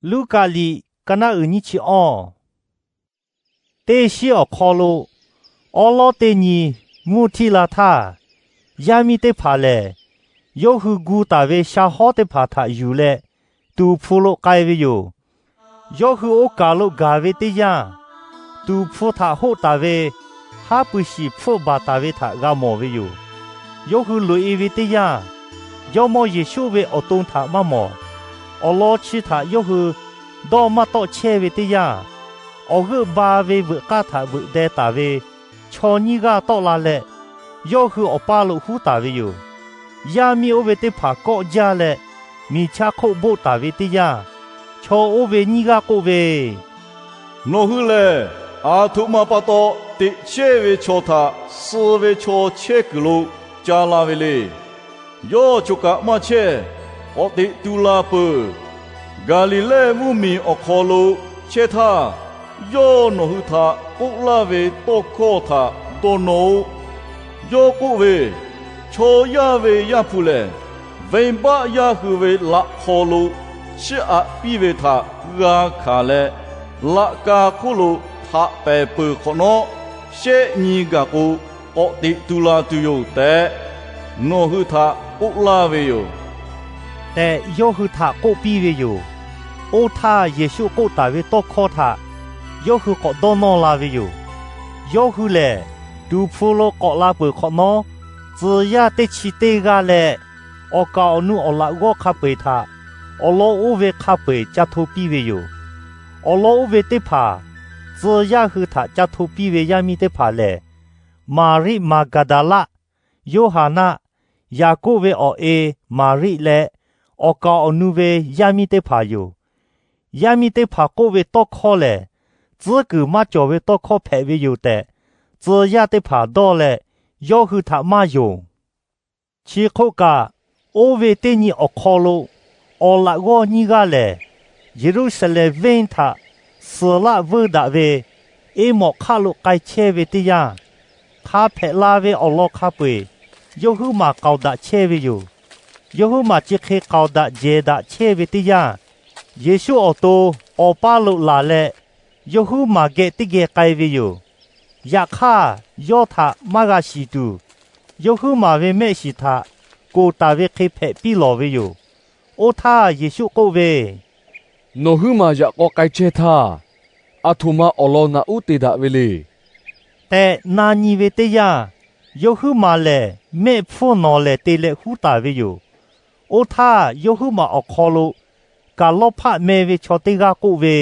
Luˉkaꞈ liꞈ ka naˆ uiˍ nyiˇ chi awˇ. Teˇ shiˉ awˬ hk'aw lo awˉ lawˉ teˇ nyi mvuhˇ htiˇ la htaˇ, yaˇ miˇ teˇ hpaˍ lehˬ, yawˇ hui gu taˍ ve sha hawˉ teˇ hpaˍ htaꞈ yuˬ leh, tuˍ hpfuh lo k'ai ve yoˬ. Yawˇ hui oˇ kaˬ lo gaˬ ve teˇ yanˇ, tuˍ hpfuh htaꞈ hoˆ taˍ ve haˉ pui shiˍ hpfuhˆ baˬ taˍ ve htaꞈ g'a mawˬ ve yoˬ. Yawˇ hui loꞈ-e ve teˇ yanˇ, Jawˇ mawˇ Yeˍsuˆ ve awˬ to htaꞈ maˇ mawˬ. Awˬ lawn chi htaꞈ yawˇ hui dawˇ maˇ tawˆ chehˇ ve teˇ yanˇ, awˬ g'euˆ ba ve veuꞈ k'aˇ htaꞈ veuꞈ deh taˍ ve chaw nyiˇ g'aˇ tawˆ la leh, yawˇ hui awˬ paˇ lo huˉ taˍ ve yoˬ. Yaˇ miˇ oˇ ve teˇ hpaˍ kawˆ jaˇ leh, miˬ chaˇ hk'oˆ boˆ taˍ ve teˇ yanˇ, chaw oˇ ve nyiˇ g'aˇ k'oˆ ve, Nawˬ hui lehˬ, aˬ htoꞈ ma pa taw teꞈ chehˇ ve chaw htaꞈ suh ve chaw chehˇ kuiˬ lo ca la ve le. Yawˇ choˬ kaꞈ maˇ chehˇ. K'awꞈ teꞈ tu la peuˬ. Gaˍliˍlehˇ mvuhˇmiˬ awˬ hk'aw lo chehˇ htaˇ, yawˇ nawˬ hui htaꞈ k'oˆ laˇ ve tawˇ hkawˇ htaꞈ dawˇ nawˇ-oˆ. Yawˇ k'oˆ ve, Chaw yaˇ ve Yaˇ hpu lehˬ, venˇbaˆ yaˇ hui ve laꞈ hk'aw lo chiˇ aꞈ piˇ ve htaꞈ g'a hkanˍ leh, laꞈ ka hk'oˆ lo htaꞈ pehˬ peuˬ hk'awꞈ nawˉ, shehˆ nyi gaˬ k'o, k'awꞈ teꞈ tu la tuˬ yoˬ tehꞈ, nawˬ hui htaꞈ k'oˆ laˇ ve yoˬ tehꞈ, yawˇ hui htaꞈ k'oˆ piˇ ve yoˬ. Oˇ htaˇ, Yeˍsuˆ k'oˆ taˍ ve tawˇ hkawˇ htaꞈ yawˇ hui k'awꞈ dawˇ nawˇ la ve yoˬ. Yawˇ hui lehˬ, tuˍ hpfuh lo k'awꞈ la peuˬ hk'awꞈ nawˉ, tcuh yaˇ teˇ chi teˇ g'aˇ leh, awˬ kaˍ awˬ nu awˬ laꞈ g'awˇ hk'a peu-eˬ htaꞈ awˬ lawn oˇ ve hk'a peu-eˬ ca hto piˇ ve yoˬ. Awˬ lawn oˇ ve teˇ hpaˍ tcuh yaˇ hui htaꞈ ca hto piˇ ve yaˇ miˇ teˇ hpaˍ lehˬ, Maˍriˆ Maˍgaˍdaˍlaˆ, Yoˇhanˍ naˆ, Yaˍkoˆ ve awˬ e Maˍriˆ leh awˬ kaˍ awˬ nu ve yaˇ miˇ teˇ hpaˍ yoˬ. Yaˇ miˇ teˇ hpaˍ k'oˆ ve tawˇ hkawˇ lehˬ, tcuhˉ kuiˬ maˇ cawˬ ve tawˇ hkawˇ hpehꞈ ve yoˬ tehꞈ, tcuh yaˇ teˇ hpaˍ dawˇ leh, yawˇ hui htaꞈ maˇ yonˍ. Chi hk'oˆ kaꞈ, oˇ ve teˇ nyi awˬ hk'aw lo awˬ laꞈ g'awˇ nyiˇ g'aˇ lehˬ, Yeˍruˆsaˍlehnˍ venˇ htaꞈ suhˍ laˆ vuiˇ daꞈ ve Eˇmawꞈ hk'aˆ lo k'ai chehˇ ve teˇ yanˇ, hk'a hpehꞈ la ve awˬ lawn hk'a peu-eˬ yawˇ huiˉ maˬ k'aoˍ daꞈ chehˇ ve yoˬ. Yawˇ huiˉ maˬ chi hk'e k'aoˍ daꞈ jehˬ daꞈ chehˇ ve teˇ yanˇ, Yeˍsuˆ awˬ to awˬ paˇ lo laˬ leh, yawˇ huiˉ maˬ geh teˇ geh k'ai ve yoˬ. Yaꞈ hk'aˇ, yawˇ htaꞈ maˇ g'a shiˍ tuˬ, yawˇ huiˉ maˬ ve mehˆ shiˍ htaꞈ koˍ taˍ ve hk'e hpehꞈ piˇ lawˬ ve yoˬ. Oˇ htaˇ Yeˍsuˆ k'oˆ ve, Nawˬ huiˉ maˬ yaꞈ k'aw k'ai chehˇ htaˇ, aˬ htoꞈ ma awˬ lawn naꞈ uˉ te daꞈ ve le tehꞈ na nyi ve teˇ yanˇ, yawˇ huiˉ maˬ lehˬ mehˆ hpfuhˇ nawˬ lehˍ te leh huˉ taˍ ve yoˬ. Oˇ htaˇ, yawˇ huiˉ maˬ awˬ hk'aw lo Kaˍlawˇhpaˆ meh ve chaw teˇ g'aˇ k'oˆ ve,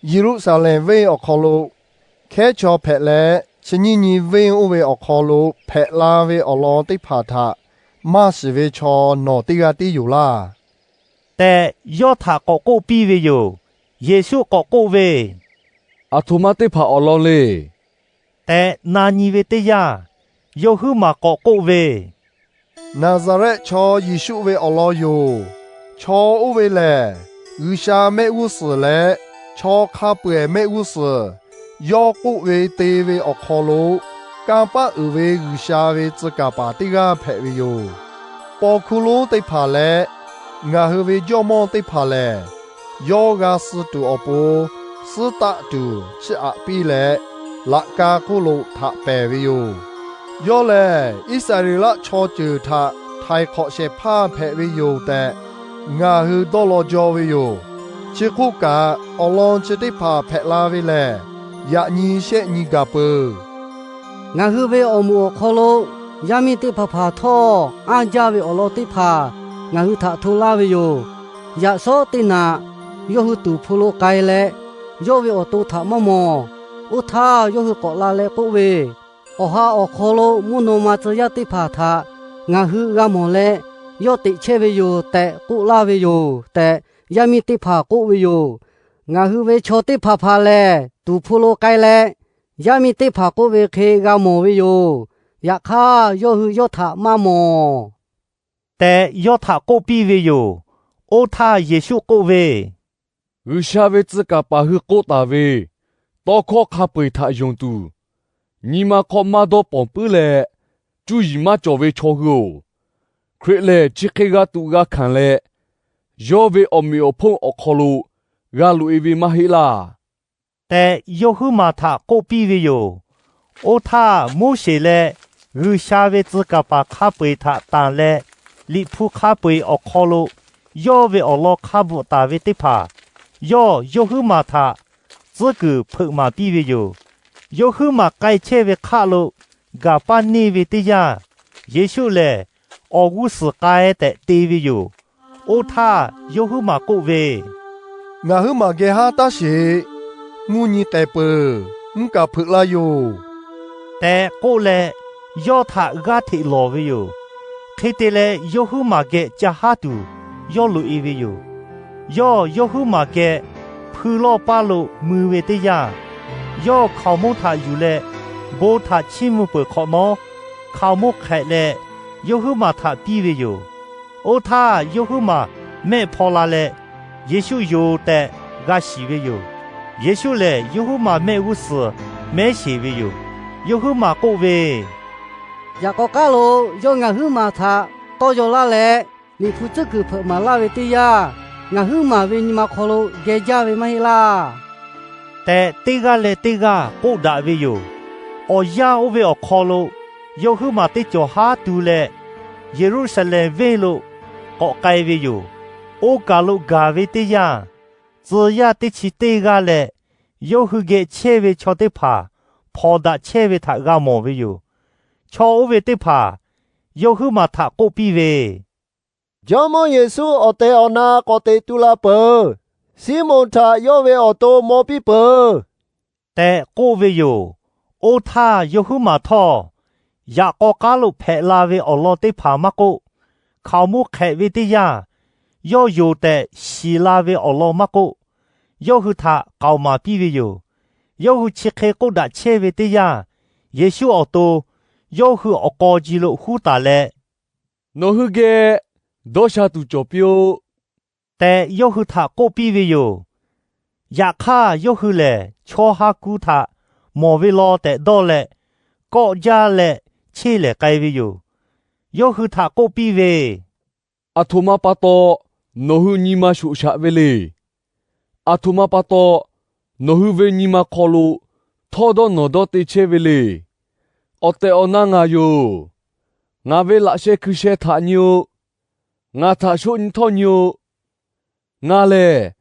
Yeˍruˆsaˍlehnˍ venˇ awˬ hk'aw lo hkehˉ chaw hpehꞈ leh, chi nyiˇ nyi venˇ oˇ ve awˬ hk'aw lo hpehꞈ la ve awˬ lawn teˇ hpaˍ htaꞈ maˇ shiˍ ve chaw nawˬ teˇ g'aˇ tiˉ yoˬ laˇ tehꞈ, yawˇ htaꞈ k'awꞈ k'oˆ piˇ ve yoˬ. Yeˍsuˆ k'awꞈ k'oˆ ve, Aˬ htoꞈ ma teˇ hpaˍ awˬ lawn le tehꞈ na nyi ve teˇ yanˇ, yawˇ huiˉ maˬ k'awꞈ k'oˆ ve, Naˍzaˍrehˆ chaw Yeˍsuˆ ve awˬ lawn yoˬ. Chaw oˇ ve lehˬ, G'uiˬsha mehˆ g'uˇ suhˍ leh chaw hk'a peu-eˬ mehˆ g'uˇ suhˍ, yawˇ k'oˆ ve te ve awˬ hk'aw lo kanˇ paˆ uiˍ ve G'uiˬsha ve tcuh kaˍ paˍ teˇ g'aˇ hpehꞈ ve yoˬ. Paw hkuˇ lonˉ teˇ hpaˍ leh ngaˬ hui ve jawˇmawˇ teˇ hpaˍ lehˬ, yawˇ g'a suh tuˬ awˬ pon suhˉ taˆ tuˬ chiˇ aꞈ piˇ leh, laꞈ ka hk'oˆ lo htaꞈ pehˬ ve yoˬ. Yawˇ lehˬ, Iˉsaˍreˍlaˆ chaw ceuˬ htaꞈ htaiˍ hk'awꞈ shehˍ hpaˇ hpehꞈ ve yoˬ tehꞈ, ngaˬ hui dawˇ law jaw ve yoˬ. Chi hk'oˆ kaꞈ, awˬ lawn chi teˇ hpaˍ hpehꞈ la ve lehˬ, yaꞈ nyi shehˆ nyi gaˬ peuˬ. Ngaˬ hui ve awˬ moˍ awˬ hk'aw lo yaˇ miˇ teˇ hpaˍ hpaˍ htawˇ anˇ jaˇ ve awˬ lawn teˇ hpaˍ ngaˬ hui htaꞈ hto laˇ ve yoˬ. Yaꞈ shawˉ teˇ naꞈ, yawˇ hui tuˍ hpfuh lo k'ai leh, yawˇ ve awˬ to htaꞈ maˇ mawˬ. Oˇ htaˇ, yawˇ hui k'awꞈ la leh k'oˆ ve, Awˬ ha awˬ hk'aw lo mvuhˇ naw ma tcuh yaˇ teˇ hpaˍ htaꞈ ngaˬ hui g'a mawˬ leh, yawˇ teꞈ chehˇ ve yoˬ tehꞈ k'oˆ laˇ ve yoˬ tehꞈ, yaˇ miˇ teˇ hpaˍ k'oˆ ve yoˬ. Ngaˬ hui ve chaw teˇ hpaˍ hpaˍ lehˬ, tuˍ hpfuh lo k'ai leh, yaˇ miˇ teˇ hpaˍ k'oˆ ve hk'e g'a mawˬ ve yoˬ. Yaꞈ hk'aˇ, yawˇ hui yawˇ htaꞈ maˇ mawˬ tehꞈ, yawˇ htaꞈ k'oˆ piˇ ve yoˬ. Oˇ htaˇ Yeˍsuˆ k'oˆ ve, G'uiˬsha ve tcuh kaˍ paˍ hui k'oˆ taˍ ve tawˇ hkawˇ hk'a peu-eˬ htaꞈ yonˍ tuˬ, nyi ma hk'aw maˇ dawˇ pawˍ puiˉ leh cuˇ yiˍ maˇ cawˬ ve chaw hui-oˬ, Hkriꞈ lehˬ chi hk'e g'a tuꞈ g'a hkanˍ leh, yawˇ ve awˬ meꞈ awˬ hponˇ awˬ hk'aw lo g'a loꞈ e ve maˇ heˆ laˇ tehꞈ, yawˇ huiˉ maˬ htaꞈ k'oˆ piˇ ve yoˬ. Oˇ htaˇ, Moˉseˍ leh G'uiˬsha ve tcuh kaˍ paˍ hk'a peu-eˬ htaꞈ tanˬ leh, Liꞈ hpu hk'a peu-eˬ awˬ hk'aw lo yawˇ ve awˬ lawn hk'a bvuhꞈ taˍ ve teˇ hpaˍ, yawˇ yawˇ huiˉ maˬ htaꞈ tcuhˉ kuiˬ hpeuꞈ maˍ piˇ ve yoˬ. Yawˇ huiˉ maˬ k'ai chehˇ ve hk'aˆ lo gaˬ paˇ neˇ ve teˇ yanˇ, Yeˍsuˆ lehˬ awˬ g'uˇ suhˍ k'ai tehꞈ te ve yoˬ. Oˇ htaˇ yawˇ huiˉ maˬ k'oˆ ve, Ngaˬ huiˉ maˬ geh haˉ taˇ sheˍ. Mvuhˇ nyi k'ehˬ peuˬ. Mvuhˇ kaꞈ hpeuꞈ la yoˬ tehꞈ k'oˆ leh, yawˇ htaꞈ g'aˇ hteꞈ lawˬ ve yoˬ. Hk'e te leh, yawˇ huiˉ maˬ geh ca haˉ tuˬ yawˇ loꞈ e ve yoˬ. Yawˇ yawˇ huiˉ maˬ geh hpui lawˇ paˇ lo mui ve teˇ yanˇ, yawˇ hkaoˍmonˇ htaꞈ yuˬ leh bon htaꞈ chiˇ mvuh peuˬ hk'awꞈ nawˉ, hkaoˍmonˇ hk'ehꞈ leh yawˇ huiˉ maˬ htaꞈ piˇ ve yoˬ. Oˇ htaˇ yawˇ huiˉ maˬ mehˆ hpaw la leh, Yeˍsuˆ yoˬ tehꞈ g'a shiˍ ve yoˬ. Yeˍsuˆ lehˬ, yawˇ huiˉ maˬ mehˆ g'uˇ suhˍ mehˉ sheˍ ve yoˬ. Yawˇ huiˉ maˬ k'oˆ ve, Yaꞈ k'aw k'aˉ lo yawˇ ngaˬ huiˉ maˬ htaꞈ tawˇ yaw laˇ leh, Liꞈ hpu tcuhˉ kuiˬ hpeuꞈ maˍ laˇ ve teˇ yanˇ, ngaˬ huiˉ maˬ ve nyi ma hk'aw lo geh jaˇ ve maˇ heˆ laˇ tehꞈ, teˇ g'aˇ leh teˇ g'aˇ k'oˆ daꞈ ve yoˬ. Awˬ yanˇ oˇ ve awˬ hk'aw lo yawˇ huiˉ maˬ teˇ cawˬ haˉ tu leh, Yeˍruˆsaˍlehnˍ venˇ lo k'awꞈ k'ai ve yoˬ. Oˇ kaˬ lo gaˬ ve teˇ yanˇ, tcuh yaˇ teˇ chi teˇ g'aˇ leh yawˇ hui geh chehˇ ve chaw teˇ hpaˍ hpawnˬ daꞈ chehˇ ve htaꞈ g'a mawˬ ve yoˬ. Chaw oˇ ve teˇ hpaˍ yawˇ huiˉ maˬ htaꞈ k'oˆ piˇ ve, Jawˇmawˇ Yeˍsuˆ awˬ tehˬ awˬ na k'awꞈ teꞈ tu la peuˬ. Siˉmonˍ htaꞈ yawˇ ve awˬ to maw piˇ peuˬ tehꞈ k'oˆ ve yoˬ. Oˇ htaˇ yawˇ huiˉ maˬ htawˇ, yaꞈ k'aw k'aˉ lo hpehꞈ la ve awˬ lawn teˇ hpaˍ maˇ k'oˆ, hkaoˍmonˇ hk'ehꞈ ve teˇ yanˇ, yawˇ yoˬ tehꞈ shiˍ la ve awˬ lawn maˇ k'oˆ, yawˇ hui htaꞈ k'aoˍ maˍ piˇ ve yoˬ. Yawˇ hui chi hk'e k'oˆ daꞈ chehˇ ve teˇ yanˇ, Yeˍsuˆ awˬ to yawˇ hui awˬ k'aw ji lo huˉ taˍ leh, Nawˬ hui geh dawˇ sha tuˬ cawˬ piˇ-oˆ tehꞈ, yawˇ hui htaꞈ k'oˆ piˇ ve yoˬ. Yaꞈ hk'aˇ, yawˇ hui lehˬ chaw ha ku htaꞈ mawˬ ve law tehꞈ dawˇ leh, kawˆ jaˇ leh cheˇ lehˍ k'ai ve yoˬ. Yawˇ hui htaꞈ k'oˆ piˇ ve, Aˬ htoꞈ ma pa taw nawˬ hui nyi ma shoꞈ shaꞈ ve le. Aˬ htoꞈ ma pa taw nawˬ hui ve nyi ma hk'aw lo htawˇdawˇnawˬdawˇ te chehˇ ve le. Awˬ tehˬ awˬ na ngaˬ yoˬ. Ngaˬ ve laꞈ sheh hkui sheh htaꞈ nyi-o. Ngaˬ htaꞈ shoˆ nyi htawˇ nyi-o. Ngaˬ lehˬ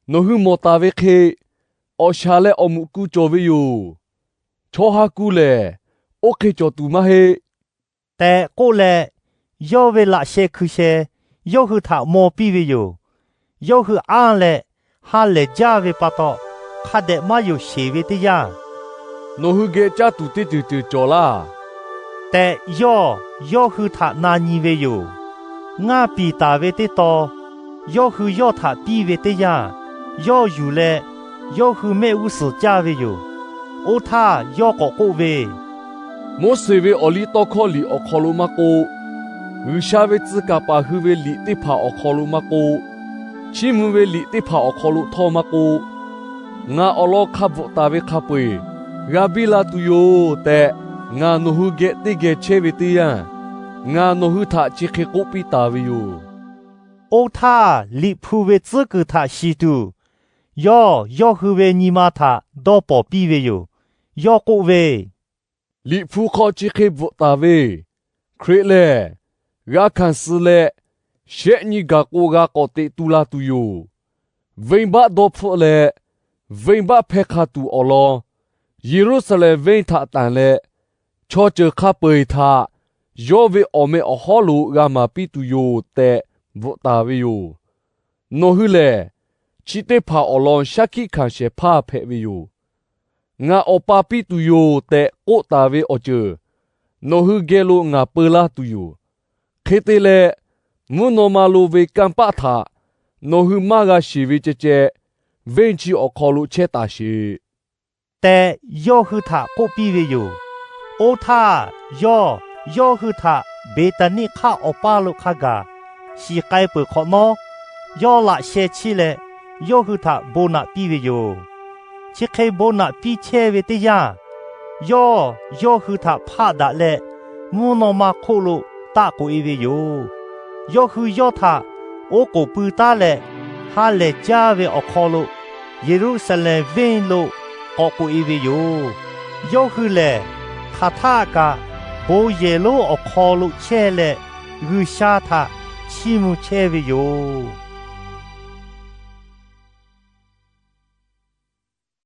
nawˬ hui mawˬ taˍ ve hk'e, awˬ shaˍ leh awˬ muꞈ ku cawˬ ve yoˬ. Chaw ha ku lehˬ, oˇ hk'e cawˬ tuˬ maˇ heˆ tehꞈ k'oˆ leh, yawˇ ve laꞈ sheh hkui sheh yawˇ hui htaꞈ maw piˇ ve yoˬ. Yawˇ hui anˇ leh ha lehˬ jaˇ ve pa taw, hk'a dehꞈ maˇ yonˍ sheˍ ve teˇ yanˇ, Nawˬ hui geh caˇ tuˬ teˇ ceuˬ ceuˬ cawˬ laˇ tehꞈ, yawˇ yawˇ hui htaꞈ na nyi ve yoˬ. Ngaˇ piˍ taˍ ve teˇ taw yawˇ hui yawˇ htaꞈ piˇ ve teˇ yanˇ, yawˇ yuˬ leh yawˇ hui mehˆ g'uˇ suhˍ caˇ ve yoˬ. Oˇ htaˇ yawˇ k'awꞈ k'oˆ ve, Moˉseˍ ve awˬliˇtawˇhkawˇ liꞈ awˬ hk'aw lo maˇ k'oˆ, G'uiˬsha ve tcuh kaˍ paˍ hui ve liꞈ teˇ hpaˍ awˬ hk'aw lo maˇ k'oˆ, chiˇ mvuh ve liꞈ teˇ hpaˍ awˬ hk'aw lo htawˇ maˇ k'oˆ, Ngaˬ awˬ lawn hk'a bvuhꞈ taˍ ve hk'a peu-eˬ g'a biˇ la tuˬ yoˬ tehꞈ, ngaˬ nawˬ hui geh teˇ geh chehˇ ve teˇ yanˇ, ngaˬ nawˬ hui htaꞈ chi hk'e k'oˆ piˇ taˍ ve yoˬ. Oˇ htaˇ, Liꞈ hpu ve tcuhˉ kuiˬ htaꞈ shiˍ tuˬ yawˇ yawˇ hui ve nyi ma htaꞈ dawˇ pawnˍ piˇ ve yoˬ. Yawˇ k'oˆ ve, Liꞈ hpu hk'aw chi hk'e bvuhꞈ taˍ ve, Hkriꞈ lehˬ g'a hkanˍ suh leh, shehˆ nyi gaˬ k'o g'a k'awꞈ teꞈ tu la tuˬ yoˬ. Venˇbaˆ dawˇ hpfuhˆ leh venˇbaˆ hpehˇ hk'a tuˬ awˬ lawn Yeˍruˆsaˍlehnˍ venˇ htaꞈ tanˬ leh, chaw ceuˬ hk'a peu-eˬ htaꞈ yawˇ ve awˬ meh awˬ hawˉ lo g'a maˍ piˇ tuˬ yoˬ tehꞈ bvuhꞈ taˍ ve yoˬ. Nawˬ hui lehˬ, chi teˇ hpaˍ awˬ lawn shaˉ hkiˆ hkanˍ shehˍ hpaˇ hpehꞈ ve yoˬ. Ngaˬ Awˬ pa piˇ tuˬ yoˬ tehꞈ k'oˆ taˍ ve awˬ ceuˬ nawˬ hui geh lo ngaˬ peu laˇ tuˬ yoˬ. Hk'e te leh, mvuhˇ naw ma lo ve kanˇ paˆ htaꞈ nawˬ hui maˇ g'a sheˍ ve ceh ceh, venˇ chi awˬ hk'aw lo chehˇ taˍ sheˍ tehꞈ, yawˇ hui htaꞈ k'oˆ piˇ ve yoˬ. Oˇ htaˇ, yawˇ yawˇ hui htaꞈ Beˍtaˍniˆ hk'aˆ awˬ paˇ lo hk'a gaˬ shiˍ k'ai peuˬ hk'awꞈ nawˉ, yawˇ laꞈ sheh chiˇ leh yawˇ hui htaꞈ bon naꞈ piˇ ve yoˬ. Chi hk'e bon naꞈ piˇ chehˇ ve teˇ yanˇ, yawˇ yawˇ hui htaꞈ hpaˆ daꞈ leh, mvuhˇ naw ma hk'oˆ lo taˆ k'oꞈ e ve yoˬ. Yawˇ hui yawˇ htaꞈ oˉ k'oˍ pui taˉ leh, ha lehˬ caˇ ve awˬ hk'aw lo Yeˍruˆsaˍlehnˍ venˇ lo k'awꞈ k'oꞈ-e ve yoˬ. Yawˇ hui lehˬ, hk'aˬ htaˆ kaꞈ bon yehˬ lonˉ awˬ hk'aw lo chehˇ leh, G'uiˬsha htaꞈ chiˇ mvuh chehˇ ve yoˬ.